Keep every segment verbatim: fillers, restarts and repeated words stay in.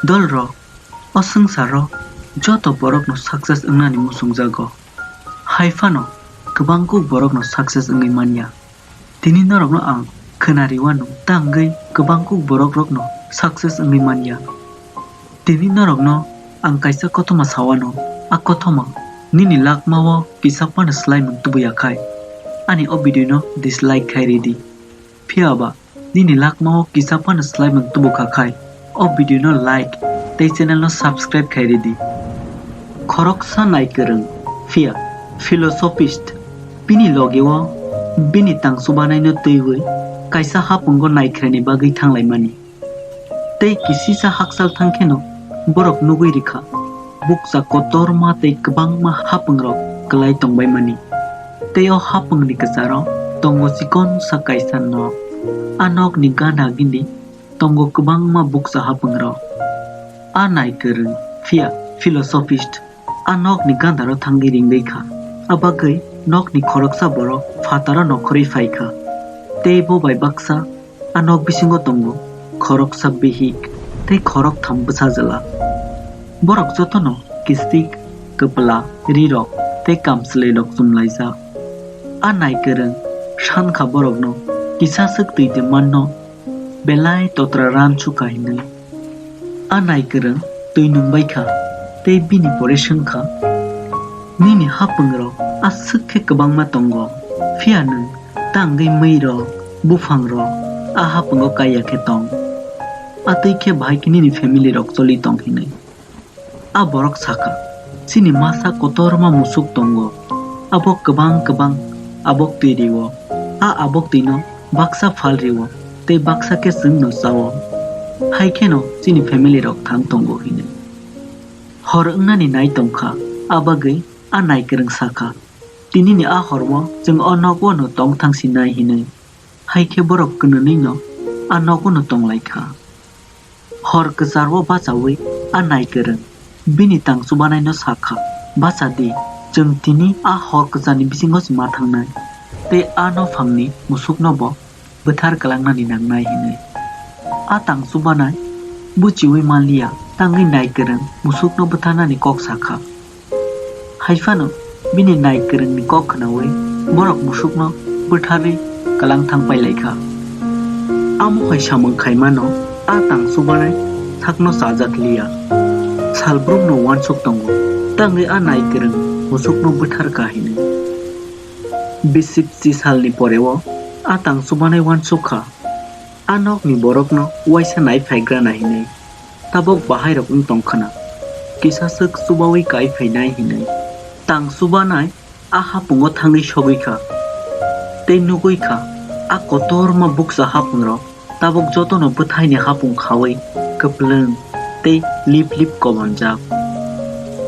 Dolrok, o swngcharo joto borokno success wngnani muchungjago. Hai phano kwbang kuk borokno success wngwi manya. Tini norokno ang khwnariwano, tangwi kwbang kuk borokrokno success wngwi manya. Tini norokno ang kaisa kothoma sawano, a kothoma nini lakmao kisa phano swlaimung tubuya khai, ani o video no dislike khai ridi. Phiya ba nini lakmao kisa phano swlaimung tubu kha khai, o video no like tei channel no subscribe khai ridi. Khoroksa nai kwrwng, phiya philosophist, bini logeo bini tang chubanaino twiwi kaisa hapwngo naikhraini bagwi thanglaimani. Tei kisisa hakchal thang kheno borok nugwi rikha, bukcha kotorma tei kwbangma hapwngrok kwlai tongbaimani. Tei o hapwngni kwcharo tongo chikonsa kaisa nok. A nokni gana gini tongo kwbangma bukcha hapwngrok. A nai kwrwng, phiya philosophist, a nokni gandaro thangwi ringwi kha. A bagwi nokni khoroksa borok phataro nokhorwi phai kha. Tei bo bai baksa a nok bisingo tongo khoroksa bihik tei khoroktham bwsajwla. Borok jotono kisik, kwpla, rirok tei kamchwlwirok chumlaijak. A nai kwrwng san kha borokno kisa swk twi de manno belai totra ran su kha hinwi. A nai kwrwng twi nung bai kha tei bini pore swn kha, "Nini hapwng rok aswk khe kwbangma tongo, phiya nwng tangwi mwi rok, buphang rok a hapwngo kaiya khe tong? A twi khe bahai khe nini family rok choli tong hinwi?" A borok sakha, "Chini masa kotorma musuk tongo, abo kwbang kwbang abok twi rio, a abok twino baksa phal rio tei baksa khe chwngno chao, hai kheno chini family rok thang tongo," hinwi. Hor wngnani nai tongkha, a bagwi a nai kwrwng sakha, "Tinini a hormo chwng o nogo no tong thang si nai," hinwi. Hai khe borok kwnwnwi no a nogo no tong lai kha. Hor kwcharo bachaui a nai kwrwng bini tang chubanaino sa kha, "Bacha di, chwng tini a hor kwcharni bisingo se ma thangnai, tei a nophangni musukno bo bwthar kwlangnani nangnai," hinwi. A tang chubanai buchiui manliya, tangwi nai kwrwng musukno bwtharnani kok sa kha. Hai phano bini nai kwrwngni kok khnaui borok musukno bwtharwi kwlang thang pai lai kha. Amo hai samung khaimano a tang chubanai sakno chajak liya. Salbrumno uansuk tongo, tangwi a nai kwrwng musukno bwthar kha hinwi. Bisip chi salni poreo a tang chubanai uansuk kha, a nokni borokno uaisa nai phaigrana hinwi. Tabok bahairok wng tong khna, kisa swk chubaui kai phainai hinwi. Tang chubanai a hapungo thangwi sogwi kha, tei nugwi kha, a kotorma bukcha hapungrok tabok jotono bwthaini hapung khaui kwplwng tei lip lip komonjak.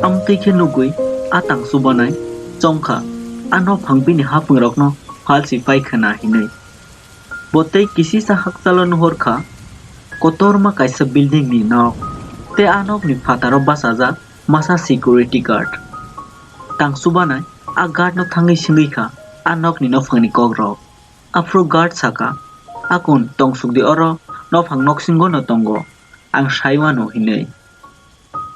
Amtwi khe nugwi a tang chubanai chongkha, a nophang bini hapungrokno phalsi pai khna hinwi. Bo tei kisisa hakchalo nuhor kha, kotorma kaisa building ni nok, tei a nokni phataro bachajak masa security guard. Tang chubanai a guard no thangwi swngwi kha, a nokni nophangni kokrok. Aphuru guard sakha, "Akun tongsukdi, oro nophang noksingo no tongo, ang saiwano," hinwi.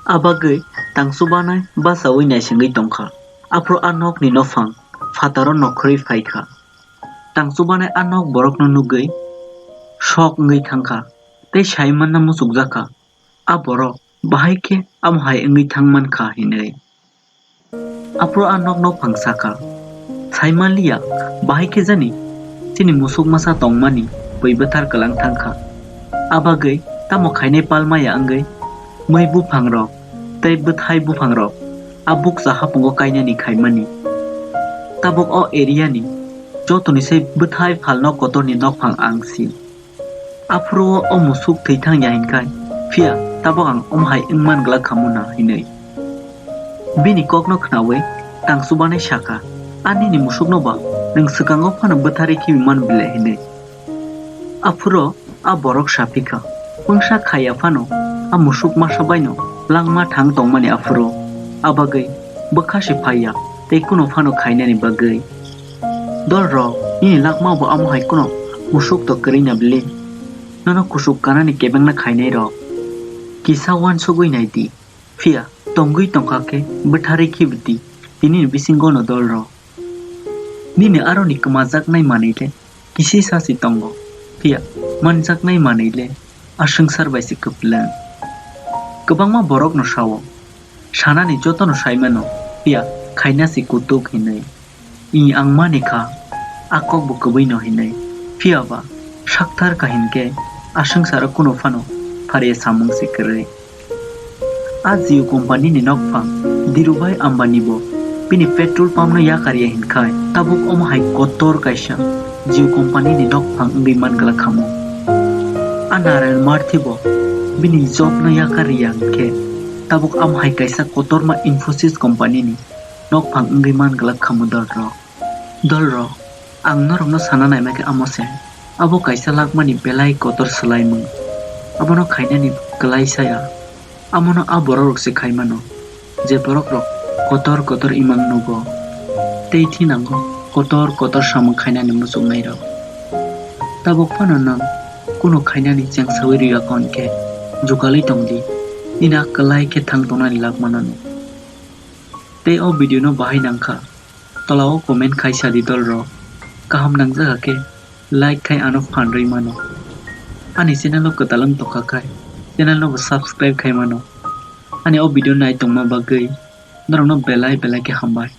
A bagwi tang chubanai bachaui naisingwi tongkha. Aphuru a nokni nophang phataro nokhorwi phaikha. Tang chubanai a nok borokno nugwi sok wngwi thangkha tei sai manna muchukjakha, a borok bahai khe amo hai wngwi thang mankha hinwi. Aphuru a nok nophang sakha, "Sai manliya, bahai khe jani chini musuk masa tongmani bwi bwthar kwlang thangkha. A bagwi tamo khainai palmaya wngwi mwi buphangrok tei bwthai buphangrok a bukcha hapungo kainani khaimani. Tabok o area ni jotoni se bwthai phalno kotorni nokphang ang si. Aphuru o musuk thwi thang ya hinkhai, phiya tabok ang omo hai wng man glak kha muna," hinwi. Bini kokno khnaui tang chubanai sakha, "A nini musukno ba nwng swkango phano bwtharwi khibi man bile," hinwi. Aphuru a borok saphi kha, "Mungsa khaiya phano a musuk masa baino langma thang tongmani aphuru, a bagwi bwkha se phaiya tei kuno phano khainani bagwi." Dolrok, nini lakmao bo amo hai kuno musuk to kwrwi na bili? Nono kusuk kanani kebengna khainai rok. Kisa uansugwi nai di, phiya tongwi tongkha khe bwtharwi khibi di tinini bisingono dolrok. Nini aroni kwmajaknai manwi le kisisa se tongo, phiya manjaknai manwi le a swngchar bai se kwplwng. Kwbangma borokno sao, sanani jotono sai mano, phiya khaina se kutuk hinwi. Ih, ang mani kha, a kokbo kwbwino hinwi. Phiya ba, sakthar kha hinkhe a swngcharo kuno phano phariya samung se kwrwi. A Jio company ni nokphang Dhirubhai Ambani bo bini petrol pump no yakar ya hinkhai tabuk omo hai kotor kaisa Jio company ni nokphang wngwi man glak khamo. A Narayan Murthy bo bini job no yakar ya hinkhe tabuk omo hai kaisa kotorma Infosys company ni nokphang wngwi man glak khamo dolrok. Dolrok, ang norokno sana naima khe amo se, abo kaisa lakmani belai kotor swlaimung. Abono khainani kwlai saya. Amono a borokrok se khai mano, je borokrok kotor kotor imang nugo, tei thinango kotor kotor samung khainani muchungnairok. Tabuk phano nwng kunu khainani chengsaui rwya kon khe jugalwi tong di, nini a kwlai khe thang tongnani lak manano. Tei o video no bahai nangkha, tola o comment khai sa di dolrok. Kaham nangjak khe like khai ano phan rwi mano. Ani channel o kwtal wng tongkha khai channel no bo subscribe khai mano. Ani o video nai tongma bagwi norokno belai belai khe hambai.